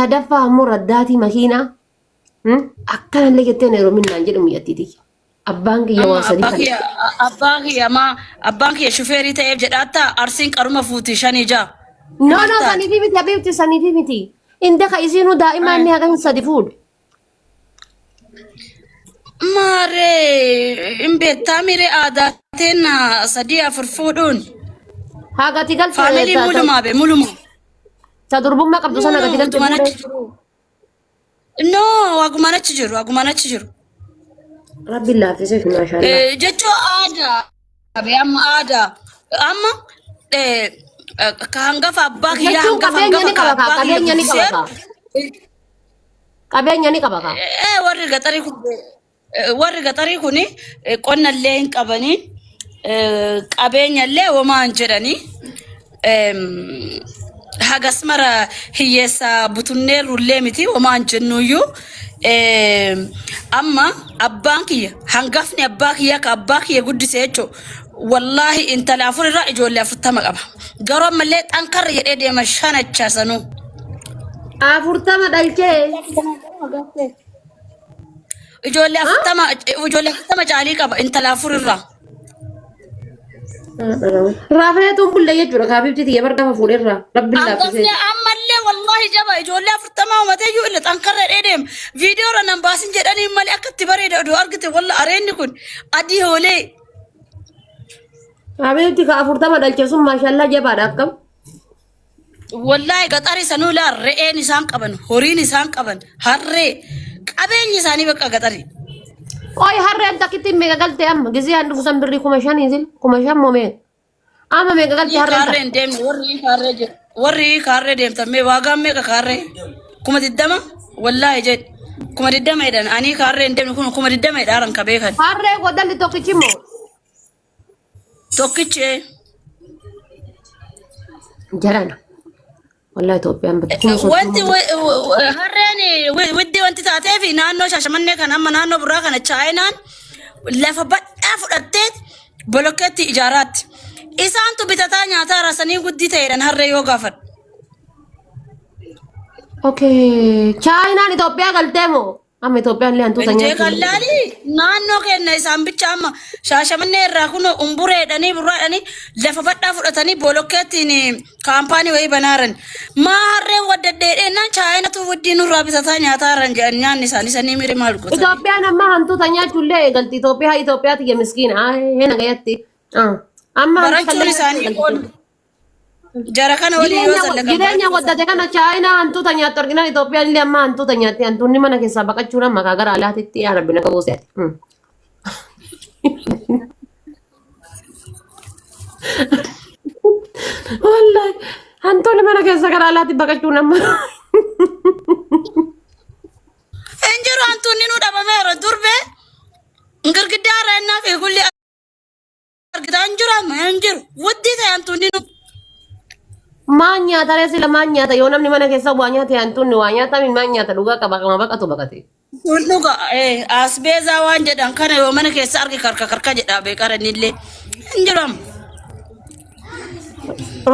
Sadaffaa ammoo raddaatii makiinaa. Akkanallee jettee na heeruminnaan jedhu mucattii tiyya. Abbaan kiyya Amma waan sadii abbaa kana. kiyya abbaa kiyya maa abbaan kiyya shufeerii ta'eef jedhaatta arsiin qaruma fuuti shanii ja'a. No Maal no taate? saniifi miti habiibti saniifi miti. Inda ka isiinuu daa'imaa inni hagan sadi fuudhe. Maaree hin beektaa miree aadaa teenna sadii afur fuudhuun Hagati galte faamiliin ta- ta- mulumaa be mulumaa. ta durbummaa qabdu sana gati galte Wagumaan fuudhe. achi jiru. No wagumaan achi jiru wagumaan achi jiru. Rabbiin laaffisee fi maashaallah. Jechuun aadaa be amma aadaa amma ka hangafa abbaa kiyyaa Jechuun hangafa qabeenya hangafa ni ka qaba kaa abbaa kiyya qabeenya ni qaba guddisee kaa qabeenya ni qaba kaa. Warri gaxarii kun warri gaxarii kun qonna illee hin qabanii qabeenya illee homaa hin jedhanii hagas mara hiyyeessa butunneerru illee miti homaa hin jennuyyuu amma abbaan kiyya hangafni abbaa kiyya ka abbaa kiyya guddise jechuun wallaahi intala afur irraa ijoollee 40 qaba garuu ammallee xankarra jedhee deema shanacha sanuu. 40 dhalchee. Ijoollee 40 ijoollee 40 caalii qaba intala afur irraa. Rafeetuun bulle jechuudha kaabibti tiyya bar gaafa fuudherraa rabbiin Hangafni laaffisee. ammallee wallaahi jaba ijoollee 40 uumatee iyyuu ille xankarra dhee deema. Viidiyoo irra nan baasin jedhanii malee akka itti bareeda odoo argite walla areenni kun adii hoolee. Habiibti ka 40 dhalche sun maashallaa jabaadha akkam. Wallaahi gaxarii sanuu laa re'een isaan qaban horiin isaan qaban harree qabeenyi isaanii bakka gaxarii. Qoy harreen takkitti meeqa galte amma gizee an dhufu san birrii 5,000 sil 5,000 moo meeqa? Amma meeqa galte harreen Kaarree takka? hin deemne warri kaarree jiru warri kaarree deemtan mee waagaan meeqa kaarree 20,000 wallaahi jedhi 20,000 jedhan ani kaarree hin deemne kun 20,000 jedhaaran ka beekan Harree godalli tokkichi moo? Tokkichi. Jarana. Wallahi Itoophiyaan badde kuma Wanti 30. Harreen widdii wanti taateef naannoo Shaashamannee kan amma naannoo birraa kana Chaayinaan lafa bal'aa fudhattee bolokkeetti ijaaraatti. Isaantu bitataa nyaataa rasanii guddii ta'eedhaan harree yoo gaafadhu. Okay. Chaayinaan Itoophiyaa galtee moo? Amma Itoophiyaan illee hantuuta Indee nyaachuu hin kallaali naannoo keenya isaan bicha amma Shaashamannee irraa kun umbureedhanii burraadhanii lafa badhaa fudhatanii bolokkeettiin kaampaanii wayii banaaran. Maa harree waddadheedheennaan chaayinatu widdii nurraa bitataa nyaataaran jedhan nyaanni isaanii sanii miiri maal gootanii. Itoophiyaan amma hantuuta nyaachuu illee eegalti. Itoophiyaa Itoophiyaa tiyya miskiina. Hena gayatti. Amma hantuuta Barachuun illee nyaachuu isaanii eegalti. oolu. Jara kana waliin yoo Jireenya zallakan jireenya barachuu waddate kana chaayinaa hantuuta nyaattu arginaan Itoophiyaan illee amma hantuuta nyaatti hantuunni mana keessaa baqachuun amma kaa gara alaatitti yaa rabbi naga buuse ati. Wallahi hantuunni mana keessa gara alaatti baqachuun amma. Hin jiru hantuunni nu dhabameera durbee girgiddaa irraa innaa fi kulli argitaa hin jiru amma hin jiru. Wuddii ta'e hantuunni nu. Maan nyaata ree sila maan nyaata yoo namni mana keessa waa nyaate hantuunni waa nyaatami maan nyaata dhugaa qaba qama baqatu baqate. Kun dhuga asbeezaa waan jedhan kana yoo mana keessa arge karka karka jedha beekara innillee hin jiru amma.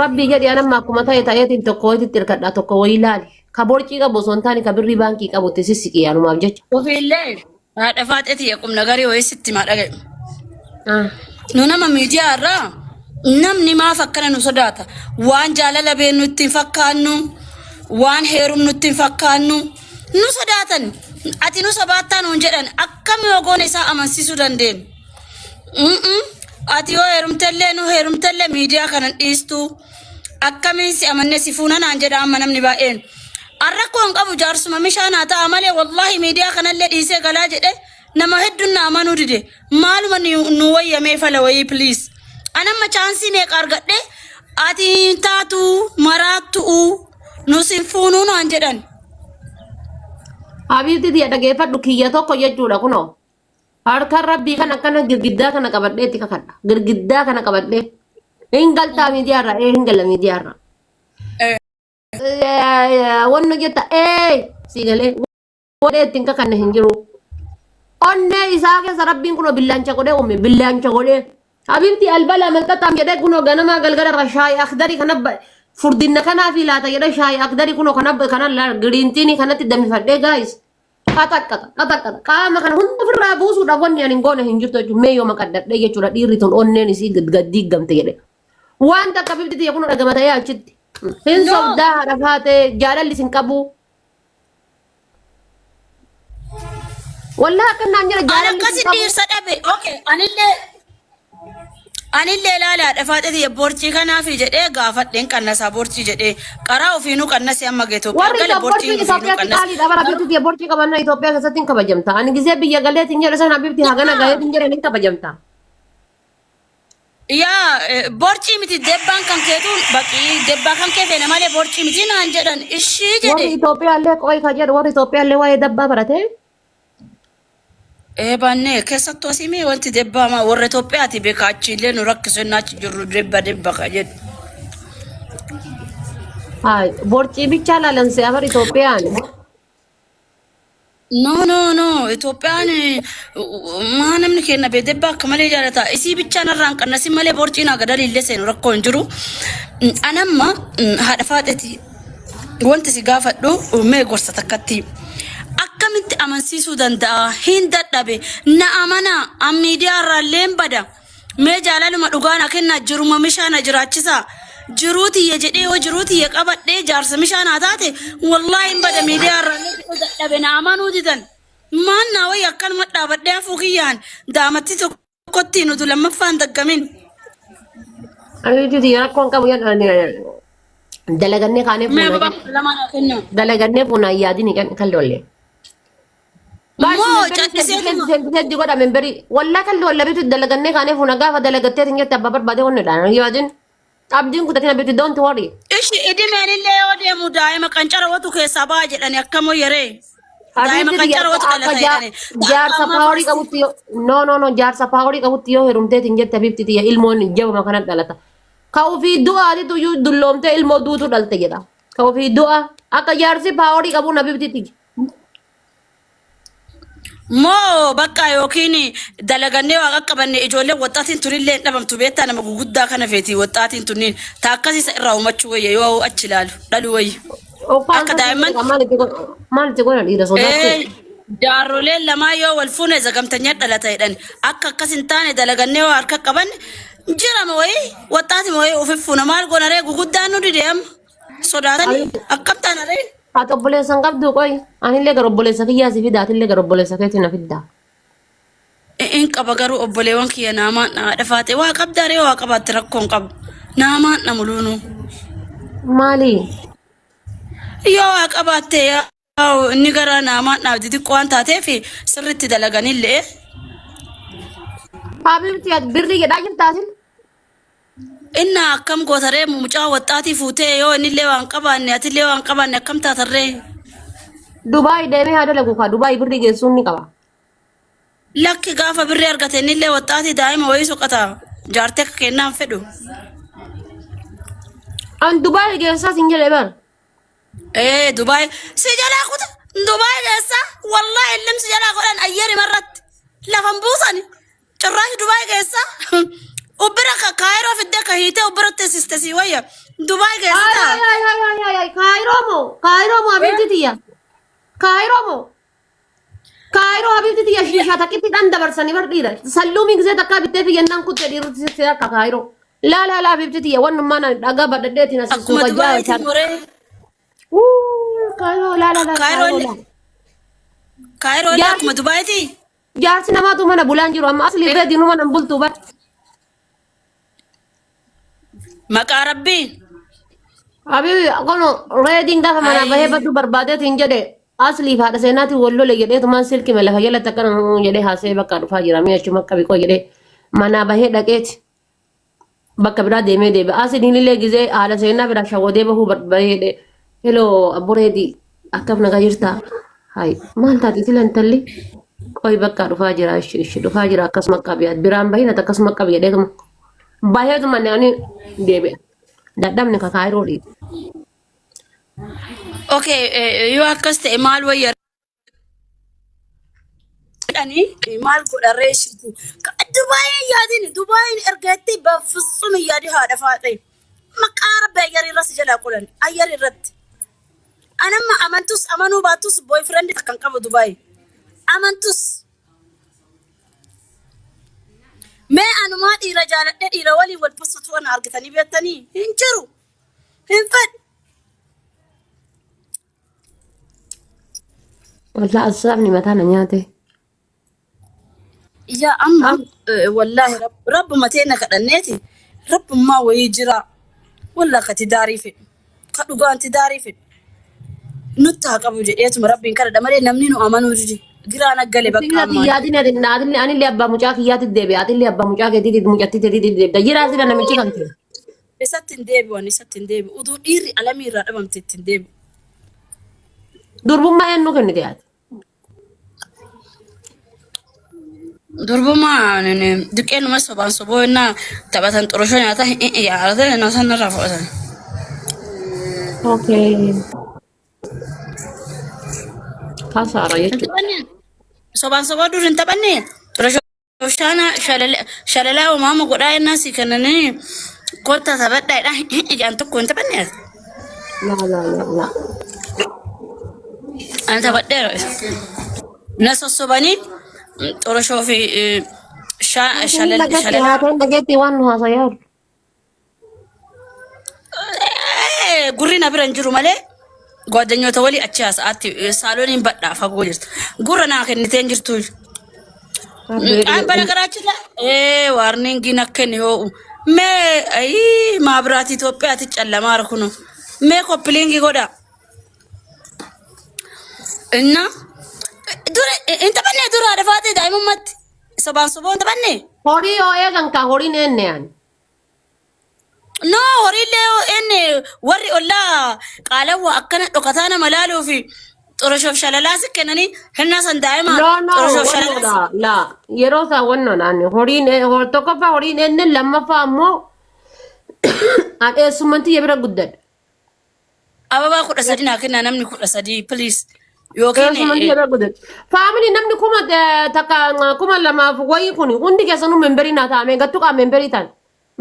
Rabbii jedhi an amma akkuma ta'e ta'eetiin tokko wayiitti hirkadha tokko wayii laali. Ka borcii qabu osoo hin taane ka birrii baankii qabu itti sissiqi anumaaf jecha. Ofiillee haadha faaxee tiyya qubna garii wayii sitti maa dhagaye. Nu nama miidiyaa irraa namni maaf akkana nu sodaata? Waan jaalala beeknu itti hin fakkaannu, waan heerumnu itti hin fakkaannu. Nu sodaatan. Ati nu sobaattaa nuun jedhan akkam yoo goone isaa amansiisuu dandeenya? Mm-mm. Ati yoo heerumtellee nu heerumtellee miidiyaa kana hin dhiistu. Akkamiin si amannee si fuuna naan jedha amma namni baay'een. An rakkoo hin qabu jaarsuma mishaa naa ta'a malee wallaahi miidiyaa kanallee dhiisee galaa jedhe nama hedduun na amanuu dide. Maaluma nu wayyamee fala wayii please. An amma chaansii meeqa argadhe ati hin taatu maraattu'u nu sin fuunuu naan jedhan. Habiibti tiyya dhageeffadhu kiyya tokko jechuudha kunoo. Harkaan rabbii kan akkana girgiddaa kana qabadhee itti kakadha. Girgiddaa kana qabadhee. Hin galtaa miidiyaarra ee hin gala miidiyaarra. Wanna jetta ee sii galee godhee ittiin kakanne hin jiru. Onnee isaa keessa rabbiin kunoo billaancha godhee uume billaancha godhee. Habibti albala malxaxaam jedhee kunoo ganamaa galgala irra shaayii akdarii kana Furdinna kanaafi laata jedha shaayii akdarii kunoo kana kana giriintiinii kanatti dammifadhee gaayis. Qaxaqqaxa qaxaqqaxa qaama kana hunda ofirraa buusuudhaaf wanni ani hin goone hin jirtu jechuudha. Mee yooma qaddadhee jechuudha dhiirri tun onneen isii gad diigamte jedhe. Waan takka bifti tiyya kun dhagama ta'ee achitti. Hin No. sobdaa haadha faatee jaalalli sin qabu. Wallah akka naan jedha An jaalalli sin akkasi qabu. dhiirsa dhabe. Okay, anillee ilaala haadha faaxeeti borcii kanaafi jedhee gaafadheen qannasaa borcii jedhee qaraa ofiinuu qannasee amma ga'e Itoophiyaa Warri gale borcii borcii ofiinuu Itoophiyaatti qannase. qaaliidha bara bifti tiyya borcii qabannaa Itoophiyaa keessatti hin kabajamta. Ani gisee biyya galeetiin jedhe sana bifti hagana gaheetiin jedhe hin kabajamta. Yaa borcii miti debbaan kan keetuun baqii debbaa kan kee feene malee borcii miti naan jedhan ishii Warri jedhe. Itoophiyaallee qo'ee ka jedhu warri Itoophiyaallee waa'ee dabbaa barate. Ee baannee keessattuu asii mee wanti debbaa maa warra Itoophiyaati beeka achiillee nu rakkisu inni achi jirru debba debba ka jedhu. Haay borcii bichaa laalan se'aa bar Itoophiyaan. No no no Itoophiyaan maa namni keenya bee debbaa akka malee jaalata isii bichaan irraa hin qannasin malee borciin haga daliillee seenu rakkoo hin jiru. Anamma haadha faaxeeti wanti si gaafadhu mee gorsa takkatti akkamitti amansiisuu danda'a hin dadhabe na amanaa an miidiyaa irraa illee hin bada. Mee jaalaluma dhugaa na kennaa jiruma mishaa na jiraachisaa. Jiruu tiyya jedhee yoo jiruu tiyya qabadhee jaarsa mishaa naa taate wallaahi hin bada miidiyaa irraa illee xiqqoo dadhabe na amanuu didan. Maan naa wayya akkanuma dhaabadhee hafuu kiyyaan daamatti tokkotti nutu lammaffaan daggamin. Ani tiyya rakkoon qabu jedhan dalagannee kaanee Mee fuuna ababaa 12 naa kennaa. dalagannee fuuna yaadini kan lolle. Guys, Moo memberii senti calliseetuma. senti senti senti godha memberii. Wallaa kan lolla bitu dalagannee kaanee fuuna gaafa dalagattee hin jette abbaa barbaade wanni dha. Yaadin abdiin kutatina bitu don't worry. Ishi idimeen illee yoo deemu daa'ima qancara watu keessaa ba'a jedhani akkam yeree. Daa'ima Habiibti qancara watu akka dhalata jedhani. jaarsa paaworii qabutti yoo no no no jaarsa paaworii qabutti yoo heerumteet hin jette habiibti tiyya ilmoon jabama kana dhalata. Ka ofii du'aatitu iyyuu dulloomtee ilmoo duutu dhalte jedha. Ka ofii du'a akka jaarsi paaworii qabuun habiibti tiyya. Moo bakka yookiin dalagannee waa qaqqabanne ijoolleen waxxaatiin tunillee hin dhabamtu beektaa nama guguddaa kana feeti waxxaatiin tunniin ta akkasiisa irraa uumachuu wayya yoo achi ilaalu dhaluu wayya. Akka daa'imman Maal itti godhan dhiira sodaachuu? Ee, jaarroleen lamaa yoo wal fuune zagamtanya dhalata jedhan akka akkas hin taane dalagannee waa harka qabanne jirama wayii waxxaatima wayii ofi fuuna maal goona ree guguddaan nu dide amma sodaatanii akkam taana ree. Ati obboleessa hin qabdu qoy. Anillee gara obboleessa kiyyaa si fida atillee gara obboleessa keetii na fidda. In qaba garuu obboleewwan kiyya naamaan na haadha faate waa qabdaa ree waa qabaatte rakkoo hin qabu naamaan na muluunuu. Maali? Yoo waa qabaatte yaa inni gara naamaan naaf xixiqqoo waan taateef sirriitti dalaganillee. Habiibti ati birrii jedhaa jirtaa asin? Inna akkam gootaree mucaa waxxaatii fuutee yoo innillee waan qabaanne atillee waan qabaanne akkam taatarree? Dubaay deemee haa dalagu kaa Dubaay birrii geessuun ni qaba. Lakki gaafa birrii argate innillee waxxaatii daa'ima wayii soqata jaartee akka kennaan fedhu. An Dubaay geessaa sin jedhe bar. Ee Dubaay si jalaa kuta Dubaay keessa wallahi illim si jalaa godhan ayyeri marratti lafan buusani cirraashi Dubaay keessa ubbira ka kaayiroo fiddee ka hiitee ubbira teessiste si wayya Dubaay keessa Ay ta'a. ay ay ay ay ay ay Kaayiroo moo Kaayiroo moo habiibti tiyya Kaayiroo moo Kaayiroo habiibti tiyya shiishaa takkitti dhan dabarsanii bar dhiira salluumii gisee takkaa bittee fi yennaan kutte dhiirri si akka Kaayiroo. Laa laa laa habiibti tiyya wannummaa naan dhagaa badhadheetiin asii Akkuma suuqa jaa Dubaayitti isaan. moree Wuu Kaayiroo laa laa laa Kaayiroo Kaayiroo illee laa. Kaayiroo illee Jaarsi akkuma Dubaayitti. jaarsi namaatu mana bulaan jiru amma asli irree diinuu mana hin bultuu bar. Maqaa rabbii. Habibi kun reediin gaafa manaa bahee Ayii. baduu barbaadeetiin jedhe asliif haadha seenaatiin wal lole jedheetumaan silkime lafa jalatti akkana jedhee haasa'ee bakka dhufaa jira mi'a achuma qabi qoo jedhee manaa bahee dhaqeeti bakka biraa deemee deebi'a. Asliin illee gizee haadha seenaa biraa shawwadee bahuu barbaadee jedhee heloo abbo reedii akkam nagaa jirtaa? Hayi maal taate sila intalli qoy bakka dhufaa jira ishi ishi dhufaa jira akkasuma qabi biraan bahin ati akkasuma qabi jedheetuma baheetuma ani deebi'a. Dadhabni ka kaayiroo dhiibe. Okay, yoo akkas ta'e maal wayya jedhanii maal godharree ishiitu. Dubaayin yaadin Dubaayin erga itti baffisuun yaadi haadha faadhe. Maqaa rabbi ayyarii irra si jalaa qolan ayyarii irratti. Anamma amantus amanuu baattus boyfriend takka hin qabu Dubaay. Amantus mee anumaa dhiira jaaladhee dhiira waliin wal postutu ana argitanii beektanii hin jiru. Hin fedhu. Wallah assaabni mataa na nyaate. Yaa amma wallaahi rabbuma teena kadhanneeti rabbummaa wayii jira wallah ka tidaarii fedhu ka dhugaan tidaarii fedhu nutti haa qabu jedheetuma rabbiin kadhadha malee namni nu amanuu dide giraan aggale bakka ammaa. Yaadin adin anillee abbaa mucaa kiyyaatti deebi'a atillee abbaa mucaa keetiitti mucattii teetiitti deebi'a jiraa sila namichi kan kee. Isatti hin deebi'u ani isatti hin deebi'u utuu dhiirri alamii irraa dhabamte itti hin deebi'u. Durbummaa eenyu kennite ati? Durbummaa diqqeenuma sobaan soboo innaa taphatan xoroshoo nyaata yaaratan innaa isaan irraa fudhatan. Okay. Kasaara Hin jechuudha. taphanne sobaan soboo dur hin taphanne xoroshoo shaana shalalaa uumaama godhaa innaa si kennanii kottaa taphadhaa jedhaa ijaan tokko hin taphanne. Laa laa laa laa. Ani taphadheera. Na sossobanii xoroshoo fi Dhageetti shalalaa. haateen dhageetti waan nu haasayaa jiru. Gurri na bira hin jiru malee gwaaddanyoota walii achi haasa'aatti saalooniin badhaa fagoo jirtu. Gurra naa kennitee hin jirtu. Aan bana garaachisa. Waarningiin akka inni hoo'u. Mee ayii maabiraati Itoophiyaatti callamaara kunu. Mee koppiliingii godhaa. Inna dura hin taphanne dura haadha faatee daa'imummaatti sobaan soboo hin taphanne. Horii yoo eegan kaa horiin eenne ani. No horiillee yoo enne warri ollaa qaalawwa akkana dhokataa nama laaluu fi xoroshoof shalalaa si kennanii hennaa san daa'ima No no xoroshoof shalalaa si wannoodha laa yeroo isaa wannoodha ani horiin tokkoffaa horiin eenne lammaffaa ammoo an eessumman tiyya bira guddadha. Ababaa 13 naa kennaa namni 13 please. Yookiin Eessumman tiyya bira guddadha. Faamilii namni kuma takka 2000 wayii kun hundi keessanuu memberii naa taa'ame gattu qaa memberii ta'an.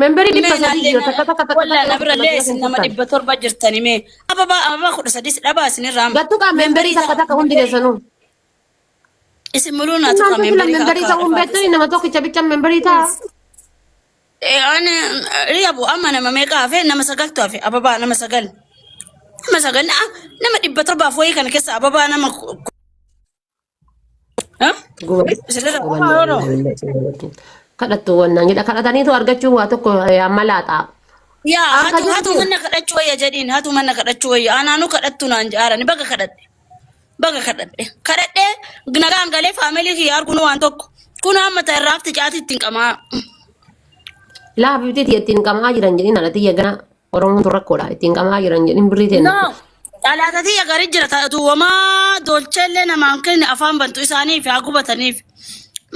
Memberii mee 300 naallee jira takka takka takka wallaa takka na bira lee isin nama 700 jirtani mee ababaa 13 dhabaa isinirraa Gattu qaa memberii memberii takka ta'a takka hundi memberii keessanuu. isin muluu naa tuqa Innaan sila memberii ka memberii akka ta'uun haadha beektanii nama tokkicha bicha memberii ta'a. Ani riyabu amma nama meeqa hafe nama sagaltu hafe ababaa nama sagal nama sagal nama 700f wayii kana keessa ababaa nama ha? Isinirra ababaa yeroo Kadhattu wannaan jedha kadhataniitu argachuun waa tokko amma laaxaa. Yaa Akka hatu hatu jirtu manna kadhachuu wayya jedhiin hatu manna kadhachuu wayya anaanuu kadhattu naan jaarani baga kadhadhe baga kadhadhe kadhadhe nagaan galee faamilii kiyya arguun waan tokko kun amma ta'e irraa hafti caatii ittiin qamaa. Laa habibti ittiin qamaa jiran jedhin haadha tiyya gana Oromoon tun rakkoodha ittiin qamaa jiran jedhin birrii No, teenna. dhalaata tiyya gari jira taatu wamaa dolcheellee namaan kenne afaan bantu isaaniif haa gubataniif.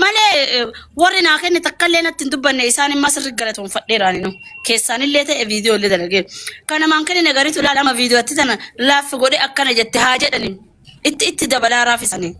Malee warri naa kenne takkallee natti hin dubbanne isaan immoo sirri galatoonfadheeraani nu. Keessaanillee ta'e viidiyoo illee dalagee. Kan namaan kenne garitu ilaala amma viidiyootti tana laaffi godhe akkana jette haa jedhani. Itti itti dabalaa raafisanii.